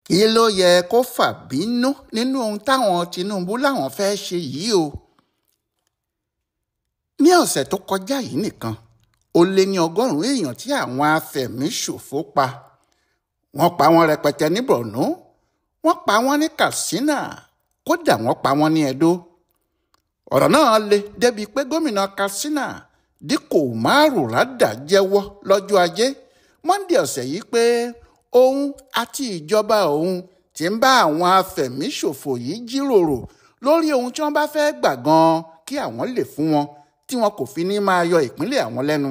Kí ló yẹ kó fà bínú nínú ohun táwọn Tinubu láwọn fẹ́ẹ́ ṣe yìí o? Ní ọ̀sẹ̀ tó kọjá yìí nìkan, ó lé ní 100 èèyàn tí àwọn afẹ̀míṣòfò pa. Wọ́n pa wọ́n rẹpẹtẹ ní Borno, wọ́n pa wọ́n ní Katsina, kódà wọ́n pa wọ́n ní Edo. Ọ̀rọ̀ náà le débi pé gómìnà Katsina Dikko Umaru Radda jẹ́wọ́ lọ́jọ́ Ajé Monday ọ̀sẹ̀ yìí pé òun àti ìjọba òun ti ń bá àwọn afẹ̀míṣòfò yìí jíròrò lórí ohun tí wọ́n bá fẹ́ gbà gan-an kí àwọn lè fún wọn tí wọn kò fi ní máa yọ ìpínlẹ̀ àwọn lẹ́nu.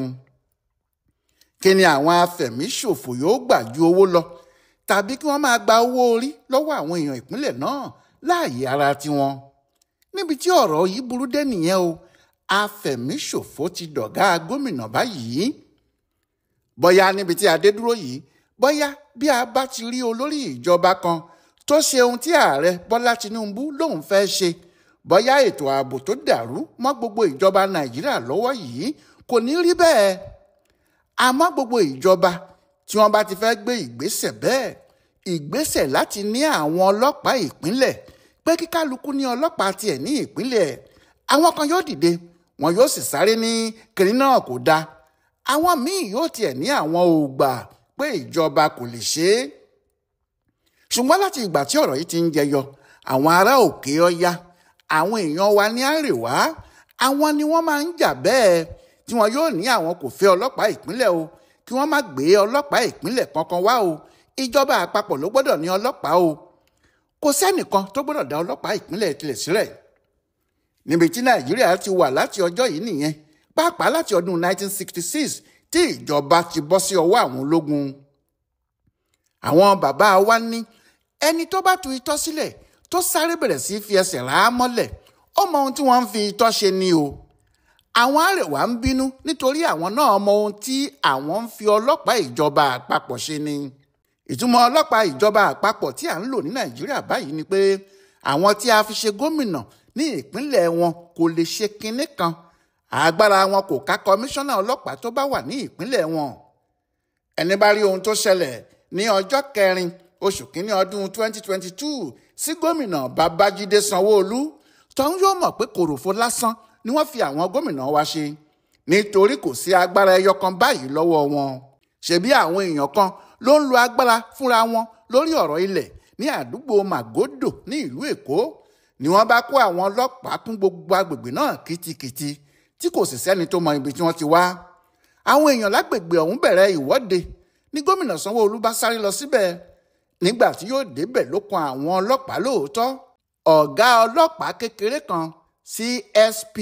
Kí ni àwọn afẹ̀míṣòfò yóò gbà ju owó lọ tàbí kí wọ́n máa gba owó orí lọ́wọ́ àwọn èèyàn ìpínlẹ̀ náà láàyè ara tiwọn? Níbi tí ọ̀rọ̀ yìí burú dé nìyẹn o, afẹ̀míṣòfò ti dọ̀gá gómìnà báyìí. Bóyá níbi tí a dé dúró yìí, bóyá bí a bá ti rí olórí ìjọba kan tó ṣe ohun tí ààrẹ Bọ́lá Tinubu lòun fẹ́ ṣe, bóyá ètò ààbò tó dàrú mọ́ gbogbo ìjọba Nàìjíríà lọ́wọ́ yìí kò ní rí bẹ́ẹ̀. Àmọ́ gbogbo ìjọba tí wọ́n bá ti fẹ́ gbé ìgbésẹ̀ bẹ́ẹ̀, ìgbésẹ̀ láti ní àwọn ọlọ́pàá ìpínlẹ̀ pé kí kálukú ní ọlọ́pàá tiẹ̀ ní ìpínlẹ̀, àwọn kan yóò dìde, wọn yóò sì sáré ní kiri náà kò dáa. Àwọn míì yóò tiẹ̀ ní àwọn ò gbà pé ìjọba kò lè ṣe é. Ṣùgbọ́n láti ìgbà tí ọ̀rọ̀ yìí ti ń jẹyọ, àwọn ará òkè ọya, àwọn èèyàn wa ní àríwá, àwọn ni wọ́n máa ń jà bẹ́ẹ̀ tí wọn yóò ní àwọn kò fẹ́ ọlọ́pàá ìpínlẹ̀ o, kí wọ́n má gbé ọlọ́pàá ìpínlẹ̀ kankan wá o, ìjọba àpapọ̀ ló gbọ́dọ̀ ní ọlọ́pàá o. Kò sẹ́nìkan tó gbọ́dọ̀ dá ọlọ́pàá ìpínlẹ̀ tilẹ̀ sílẹ̀. Níbi tí Nàìjíríà ti wà láti ọjọ́ yìí nìyẹn, pàápàá láti ọdún 1966 tí ìjọba ti bọ́ sí ọwọ́ àwọn ológun. Àwọn bàbá wa ní ẹni tó bá tu itọ́ sílẹ̀ tó sáré bẹ̀rẹ̀ sí fi ẹsẹ̀ rà á mọ́lẹ̀, ó mọ ohun tí wọ́n ń fi itọ́ ṣe ni o. Àwọn Àrẹwà ń bínú nítorí àwọn náà mọ ohun tí àwọn ń fi ọlọ́pàá ìjọba àpapọ̀ ṣe ni. Ìtumọ̀ ọlọ́pàá ìjọba àpapọ̀ tí à ń lò ní Nàìjíríà báyìí ni pé àwọn tí a fi ṣe gómìnà ní ìpínlẹ̀ wọn kò lè ṣe kinní kan. Agbára wọn kò ká kọmíṣánná ọlọ́pàá tó bá wà ní ìpínlẹ̀ wọn. Ẹni bá rí ohun tó ṣẹlẹ̀ ní ọjọ́ kẹrin oṣù kínní ọdún 2022 sí gómìnà Babájídé Sanwó-Olú, tọ́hún yóò mọ̀ pé kòròfo lásán ni wọ́n fi àwọn gómìnà wa ṣe, nítorí kò sí agbára ẹyọ kan báyìí lọ́wọ́ wọn. Ṣebí àwọn èèyàn kan ló ń lo agbára fúnra wọn lórí ọ̀rọ̀ ilẹ̀ ní àdúgbò Màgódò ní ìlú Èkó ni wọ́n bá kó àwọn ọlọ́pàá kún gbogbo agbègbè náà kìtìkìtì tí kò sì sẹ́ni tó mọ ibi tí wọ́n ti wá. Àwọn èèyàn lágbègbè ọ̀hún bẹ̀rẹ̀ ìwọ́de ní gómìnà Sanwó-Olú bá sáré lọ síbẹ̀. Nígbà tí yóò débẹ̀ ló kan àwọn ọlọ́pàá lóòótọ́. Ọ̀gá ọlọ́pàá kékeré kan, CSP,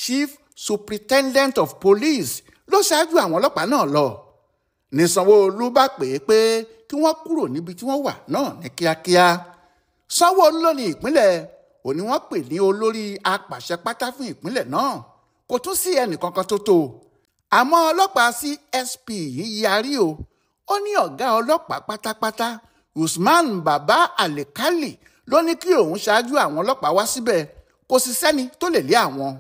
Chief Superintendent of Police, ló ṣáájú àwọn ọlọ́pàá náà lọ. Ní Sanwó-Olú bá pè é pé kí wọ́n kúrò níbi tí wọ́n wà náà ní kíákíá. Sanwó-Olú ló ní ìpínlẹ̀, òní wọ́n pè ní olórí apàṣẹ pátá fún ìpínlẹ̀ náà. Kò tún sí ẹnìkankan tó tó. Àmọ́ ọlọ́pàá CSP yìí yarí o. Ó ní ọ̀gá ọlọ́pàá pátápátá Usman Baba Alkali ló ní kí òun ṣáájú àwọn ọlọ́pàá wá síbẹ̀, kò sì sẹ́ni tó lè lé àwọn.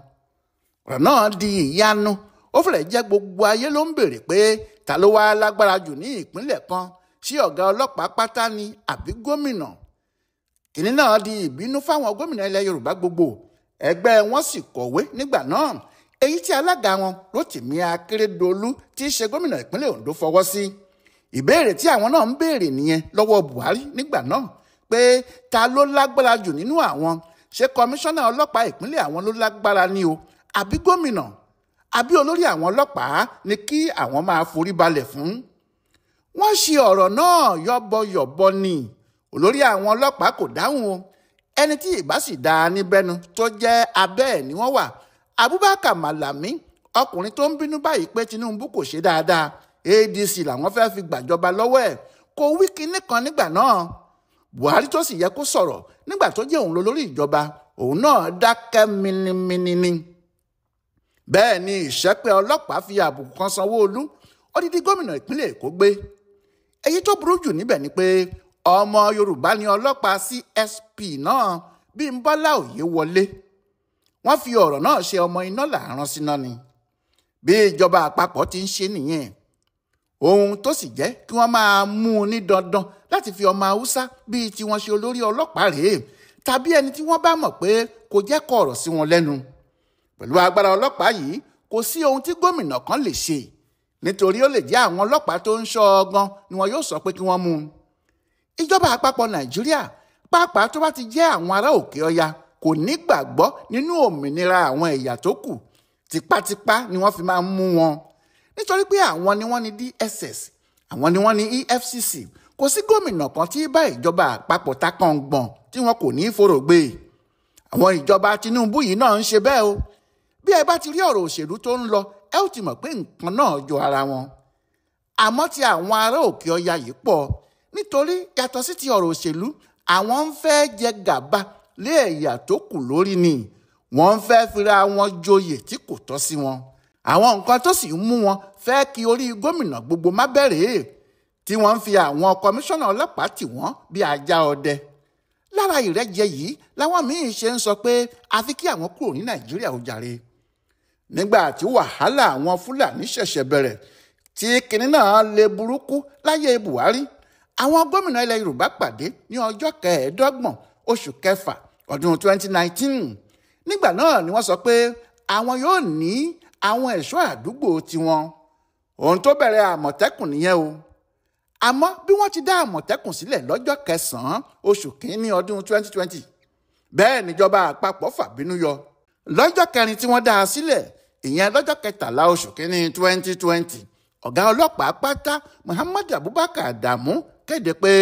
Ọ̀rọ̀ náà di ìyanu, ó fẹ́rẹ̀ jẹ́ gbogbo ayé ló ń béèrè pé ta ló wá lágbára jù ní ìpínlẹ̀ kan, ṣé ọ̀gá ọlọ́pàá pátá ni àbí gómìnà? Kìnní náà di ìbínú fáwọn gómìnà ilẹ̀ Yorùbá gbogbo, ẹgbẹ́ wọn sì kọ̀wé nígbà náà, èyí tí alága wọn Rotimi Akeredolu tí í ṣe gómìnà ìpínlẹ̀ Ondo fọwọ́ sí. Ìbéèrè tí àwọn náà ń béèrè nìyẹn lọ́wọ́ Buhari nígbà náà pé ta ló lágbára jù nínú àwọn, ṣé kọmíṣánná ọlọ́pàá ìpínlẹ̀ àwọn ló lágbára ni o, àbí gómìnà, àbí olórí àwọn ọlọ́pàá ni kí àwọn máa forí balẹ̀ fún? Wọ́n ṣe ọ̀rọ̀ náà yọ́bọyọ̀bọ ni. Olórí àwọn ọlọ́pàá kò dáhùn o. Ẹni tí ìbá sì dáa níbẹ̀nu tó jẹ́ abẹ́ ẹ̀ ni wọ́n wà, Abubakar Malami, ọkùnrin tó ń bínú báyìí pé Tinubu kò ṣe dáadáa, ADC làwọn fẹ́ fi gbàjọba lọ́wọ́ ẹ̀, kò wí kinní kan nígbà náà. Buhari tó sì yẹ kó sọ̀rọ̀ nígbà tó jẹ́ òun lólórí ìjọba, òun náà dákẹ́ minimini ni. Bẹ́ẹ̀ ni ìṣẹ́pẹ́ ọlọ́pàá fi àbùkù kan Sanwó-Olú, odidi gómìnà ìpínlẹ̀ Èkó gbé. Èyí tó burú jù níbẹ̀ ni pé ọmọ Yorùbá ni ọlọ́pàá CSP náà, Bímbọ́lá Oyèwọlé. Wọ́n fi ọ̀rọ̀ náà ṣe ọmọ iná làárọ̀ síná ni. Bí ìjọba àpapọ̀ ti ń ṣe nìyẹn. Ohun tó sì jẹ́ kí wọ́n máa mú un ní dandan láti fi ọmọ Haúsá bíi tiwọn ṣe olórí ọlọ́pàá rèé, tàbí ẹni tí wọ́n bá mọ̀ pé kò jẹ́ kọ ọ̀rọ̀ sí wọn lẹ́nu. Pẹ̀lú agbára ọlọ́pàá yìí, kò sí ohun tí gómìnà kan lè ṣe, nítorí ó lè jẹ́ àwọn ọlọ́pàá tó ń ṣọ́ ọ gan ni wọn yóò sọ pé kí wọ́n mú un. Ìjọba àpapọ̀ Nàìjíríà, pàápàá tó bá ti jẹ́ àwọn ará òkè ọya, kò nígbàgbọ́ nínú òmìnira àwọn ẹ̀yà tó kù. Tipátipá ni wọ́n fi máa ń mú wọn, nítorí pé àwọn ni wọ́n ní DSS, àwọn ni wọ́n ní EFCC. Kò sí gómìnà kan tí bá ìjọba àpapọ̀ takàngbọ̀n tí wọn kò ní í forò gbé. Àwọn ìjọba Tinubu yìí náà ń ṣe bẹ́ẹ̀ o. Bí ẹ bá ti rí ọ̀rọ̀ òṣèlú tó ń lọ, ẹ ó ti mọ̀ pé nǹkan náà jọ ara wọn. Àmọ́ ti àwọn ará òkè ọya yìí pọ̀, nítorí yàtọ̀ sí ti ọ̀rọ̀ òṣèlú, àwọn ń fẹ́ jẹ gàba lé ẹ̀yà tó kù lórí ni. Wọ́n ń fẹ́ fira wọn joyè tí kò tọ́ sí wọn. Àwọn nǹkan tó sì ń mú wọn fẹ́ kí orí gómìnà gbogbo má bẹ̀rẹ̀, tí wọ́n ń fi àwọn kọmíṣánná ọlọ́pàá tì wọ́n bí ajá ọdẹ. Lára ìrẹ́jẹ yìí làwọn míín ṣe ń sọ pé àfi kí àwọn kúrò ní Nàìjíríà ó jàre. Nígbà tí wàhálà àwọn Fúlàní ṣẹ̀ṣẹ̀ bẹ̀rẹ̀, tí kinní náà le burúkú láyé Buhari, àwọn gómìnà ilẹ̀ Yorùbá pàdé ní ọjọ́ 25 oṣù kẹfà ọdún 2019. Nígbà náà ni wọ́n sọ pé àwọn yóò ní àwọn ẹ̀ṣọ́ àdúgbò tiwọn. Ohun tó bẹ̀rẹ̀ Àmọ̀tẹ́kùn nìyẹn o. Àmọ́ bí wọ́n ti dá Àmọ̀tẹ́kùn sílẹ̀ lọ́jọ́ 9 oṣù kìíní ọdún 2020, bẹ́ẹ̀ níjọba àpapọ̀ fàbínú yọ. Lọ́jọ́ kẹrin tí wọ́n dá a sílẹ̀, ìyẹn lọ́jọ́ 13 oṣù kìíní 2020, ọ̀gá ọlọ́pàá pátá Muhammad Abubakar Adamu kéde pé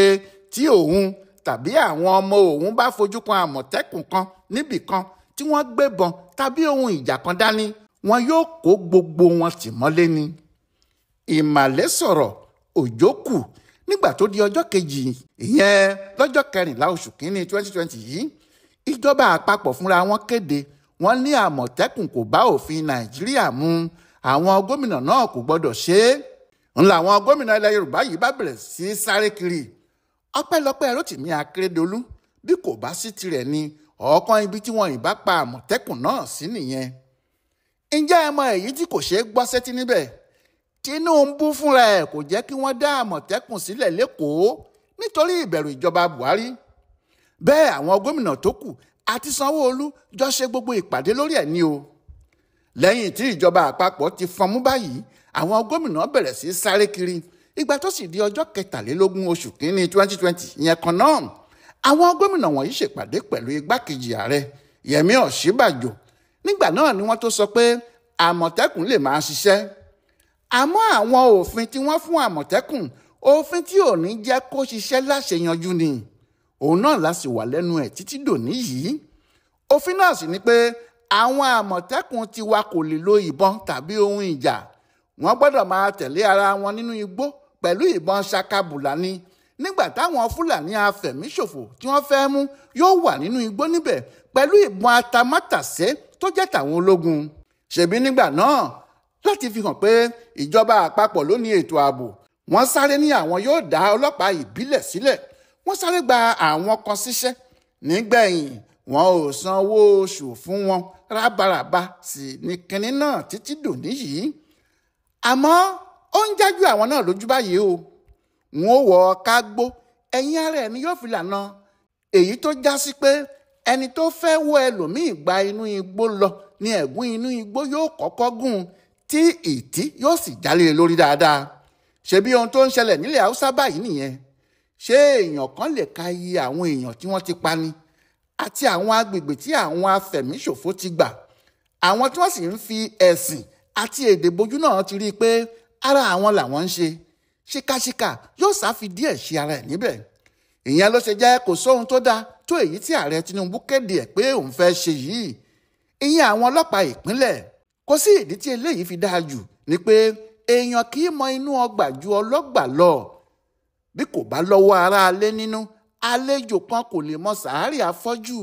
tí òun tàbí àwọn ọmọ òun bá fojú kan Àmọ̀tẹ́kùn kan níbì kan tí wọ́n gbébọn tàbí ohun ìjà kan dání, wọn yóò kó gbogbo wọn tì mọ́lé ni. Ìmàlẹ́ sọ̀rọ̀ òjò kù nígbà tó di ọjọ́ kejì, ìyẹn lọ́jọ́ 14 oṣù kìíní 2020 yìí, ìjọba àpapọ̀ fúnra wọn kéde wọ́n ní Àmọ̀tẹ́kùn kò bá òfin Nàìjíríà mu, àwọn gómìnà náà kò gbọ́dọ̀ ṣe é. Ńlá àwọn gómìnà ilẹ̀ Yorùbá yìí bá bẹ̀rẹ̀ sí sáré kiri. Ọpẹ́lọpẹ́ Rótìmí Akérédolú, bí kò bá sí tirẹ̀ ni ọ̀ọ́kán ibi tí wọ́n ìbá pa Àmọ̀tẹ́kùn náà sí nìyẹn. Ǹjẹ́ ẹ mọ èyí tí kò ṣeé gbọ́ sétí níbẹ̀? Tinubu fúnra ẹ̀ kò jẹ́ kí wọ́n dá Àmọ̀tẹ́kùn sílẹ̀ lẹ́kọ̀ọ́ nítorí ìbẹ̀rù ìjọba Buhari. Bẹ́ẹ̀ àwọn gómìnà tó kù àti Sanwó-Olú jọ ṣe gbogbo ìpàdé lórí ẹ̀ ní o. Lẹ́yìn tí ìjọba àpapọ̀ ti fọnmú báyìí, àwọn gómìnà bẹ̀rẹ̀ sí sáré kiri. Ìgbà tó sì di ọjọ́ 23 oṣù kìíní 2020 ìyẹn kan náà, àwọn gómìnà wọ̀nyí ṣèpàdé pẹ̀lú igbákejì ààrẹ Yẹmí Ọ̀ṣínbàjò. Nígbà náà ni wọ́n tó sọ pé Àmọ̀tẹ́kùn lè máa ṣiṣẹ́. Àmọ́ àwọn òfin tí wọ́n fún Àmọ̀tẹ́kùn, òfin tí ò ní jẹ́ kó ṣiṣẹ́ láṣeyanjú ni. Òun náà la sì wà lẹ́nu ẹ̀ títí dòní yìí. Òfin náà sì ni pé àwọn Àmọ̀tẹ́kùn tiwa kò lè lo ìbọn tàbí ohun ìjà. Wọ́n gbọ́dọ̀ máa tẹ̀lé ara wọn nínú igbó pẹ̀lú ìbọn ṣakabùlà ni. Nígbà táwọn Fúlàní afẹ̀míṣòfò tí wọ́n fẹ́ mú yóò wà nínú igbó níbẹ̀ pẹ̀lú ìbọn atamátàsé tó jẹ́ tàwọn ológun. Ṣèbí nígbà náà, láti fi hàn pé ìjọba àpapọ̀ ló ní ètò ààbò, wọ́n sáré ní àwọn yóò dá ọlọ́pàá ìbílẹ̀ sílẹ̀. Wọ́n sáré gba àwọn kan síṣẹ́. Nígbẹ̀yìn, wọn ò sanwó oṣù fún wọn, rábaràba sì ní kinní náà títí dòní yìí. Àmọ́ ó ń jájú àwọn náà lójú báyìí o. Wọn ò wọ kágbó, ẹ̀yìn ara ẹ̀ ni yóò fi lànà. Èyí tó já sí pé ẹni tó fẹ́ wọ ẹlòmíì gba inú igbó lọ ní ẹ̀gún inú igbó yóò kọ́kọ́ gùn, tí ìtí yóò sì jálè lórí dáadáa. Ṣebí ohun tó ń ṣẹlẹ̀ nílẹ̀ Haúsá báyìí nìyẹn. Ṣé èèyàn kan lè ka iye àwọn èèyàn tí wọ́n ti pa ni àti àwọn agbègbè tí àwọn afẹ̀míṣòfò ti gbà? Àwọn tí wọ́n sì ń fi ẹ̀sìn àti èdè bojú náà ti rí i pé ara àwọn làwọn ń ṣe. Ṣíkàṣíkà yóò sáfi díẹ̀ ṣe ara ẹ̀ níbẹ̀. Ìyẹn ló ṣe jẹ́ kò sóhun tó dáa tó èyí tí ààrẹ Tinubu kéde ẹ̀ pé òun fẹ́ ṣe yìí. Ìyẹn àwọn ọlọ́pàá ìpínlẹ̀. Kò sí ìdí tí eléyìí fi dáa jù ni pé èèyàn kì í mọ inú ọgbà ju ọlọ́gbà lọ. Bí kò bá lọ́wọ́ ará alé nínú, àlejò kan kò lè mọ sàárè afọ́jú.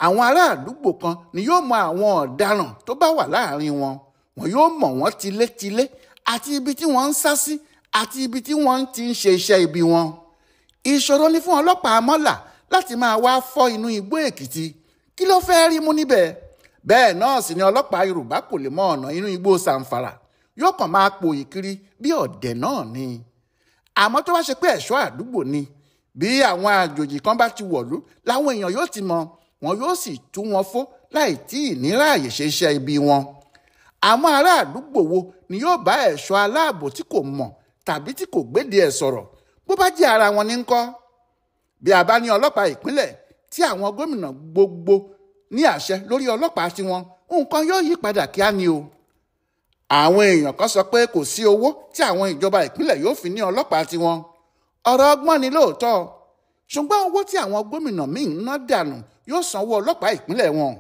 Àwọn ará àdúgbò kan ni yóò mọ àwọn ọ̀daràn tó bá wà láàrin wọn. Wọn yóò mọ̀ wọ́n tilétilé àti ibi tí wọ́n ń sá sí àti ibi tí wọ́n ti ń ṣe iṣẹ́ ibi wọn. Ìṣòro ni fún ọlọ́pàá mọ́là láti máa wá fọ́ inú igbó Èkìtì. Kí ló fẹ́ rí mú níbẹ̀? Bẹ́ẹ̀ náà sì ni ọlọ́pàá Yorùbá kò lè mọ ọ̀nà inú igbó Sàǹfàrà. Yóò kàn máa pòyì kiri bí ọ̀dẹ̀ náà ni. Àmọ́ tó bá ṣe pé ẹ̀ṣọ́ àdúgbò ni, bí àwọn àjòjì kan bá ti wọ̀lú láwọn èèyàn yóò ti mọ̀, wọn yóò sì tú wọn fó láì tí ì ní ráàyè ṣe iṣẹ́ ibi wọn. Àmọ́ ará àdúgbò wo ni yóò bá ẹ̀ṣọ́ aláàbò tí kò mọ̀ tàbí tí kò gbédè ẹ̀ sọ̀rọ̀ bó bá jẹ́ ara wọn ní ńkọ́? Bí a bá ní ọlọ́pàá ìpínlẹ̀ tí àwọn gómìnà gbogbo ní àṣẹ lórí ọlọ́pàá tiwọn, nǹkan yóò yí padà kíá ni o. Àwọn èèyàn kan sọ pé kò sí owó tí àwọn ìjọba ìpínlẹ̀ yóò fi ní ọlọ́pàá tiwọn. Ọ̀rọ̀ ọgbọ́n ni lóòótọ́, ṣùgbọ́n owó tí àwọn gómìnà míì ń ná dànù yóò sanwó ọlọ́pàá ìpínlẹ̀ wọn.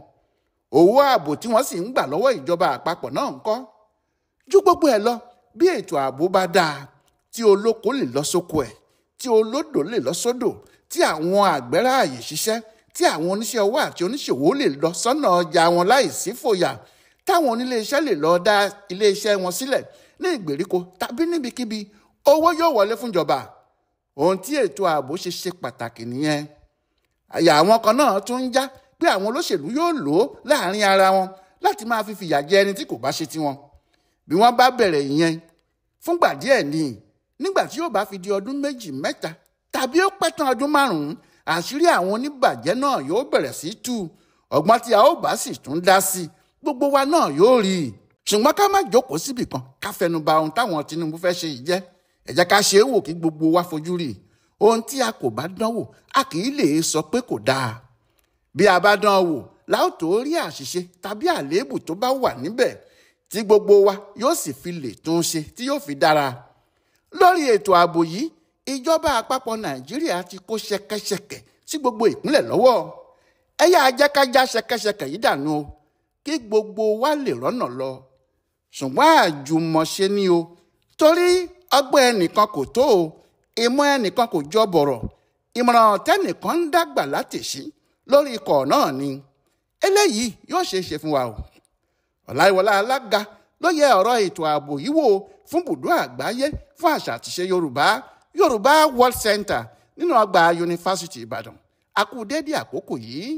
Owó ààbò tí wọ́n sì ń gbà lọ́wọ́ ìjọba àpapọ̀ náà ń kọ́. Ju gbogbo ẹ̀ lọ, bí ètò ààbò bá dáa, tí olóko lè lọ sóko ẹ̀, tí olódò lè lọ sódò, tí àwọn àgbẹ̀ ráàyè ṣiṣẹ́, tí àwọn oníṣẹ́ ọwọ́ àti oníṣòwò lè lọ sọ́nà ọjà wọn láì sí fòyà, táwọn oníléeṣẹ́ lè lọ dá iléeṣẹ́ wọn sílẹ̀ ní ìgbèríko tàbí níbikíbi, owó yóò wọlé fúnjọba. Ohun tí ètò ààbò ṣe ṣe pàtàkì nìyẹn. Àyà àwọn kan náà tún ń já pé àwọn olóṣèlú yóò lò ó láàrin ara wọn láti máa fi fìyà jẹ ẹni tí kò bá ṣe tiwọn. Bí wọ́n bá bẹ̀rẹ̀ ìyẹn fúngbà díẹ̀ ni, nígbà tí yóò bá fi di ọdún 2, 3 tàbí ó pẹ́ tán ọdún 5, àṣírí àwọn oníbàjẹ́ náà yóò bẹ̀rẹ̀ sí tú. Ọgbọ́n tí a ó bá sì tún dá sí, gbogbo wa náà yóò rí i. Ṣùgbọ́n ká má jókòó síbì kan ká fẹnu ba ohun táwọn Tinubu fẹ́ ṣe yìí jẹ́. Ẹ jẹ́ ká ṣe é wò kí gbogbo wa fojú rí i. Ohun tí a kò bá dánwò, a kì í lè sọ pé kò dáa. Bí a bá dán wò, la ó tó rí àṣìṣe tàbí àléébù tó bá wà níbẹ̀ tí gbogbo wa yóò sì fi lè tún ṣe tí yóò fi dára. Lórí ètò ààbò yìí, ìjọba àpapọ̀ Nàìjíríà ti kó ṣẹ̀kẹ̀ṣẹ̀kẹ̀ sí gbogbo ìpínlẹ̀ lọ́wọ́. Ẹ yá jẹ́ ká já ṣẹ̀kẹ̀ṣẹ̀kẹ̀ yìí dànù o, kí gbogbo wa lè rọ́nà lọ. Ṣùgbọ́n àjùmọ̀ṣe ni o, torí ọgbọ́n ẹnìkan kò tó o, ìmọ̀ ẹnìkan kò jọ bọ̀rọ̀, ìmọ̀ràn tẹ́nìkan ń dàgbà látẹ̀sí lórí ikọ̀ náà ni. Eléyìí yóò ṣe é ṣe fún wa o. Ọláyíwọlá Alága ló yẹ ọ̀rọ̀ ètò ààbò yìí wò fún bùdó àgbáyé fún àṣà àtiṣe Yorùbá, Yorùbá World Center nínú ọgbà Yunifásítì Ìbàdàn. A kú dédé àkókò yìí.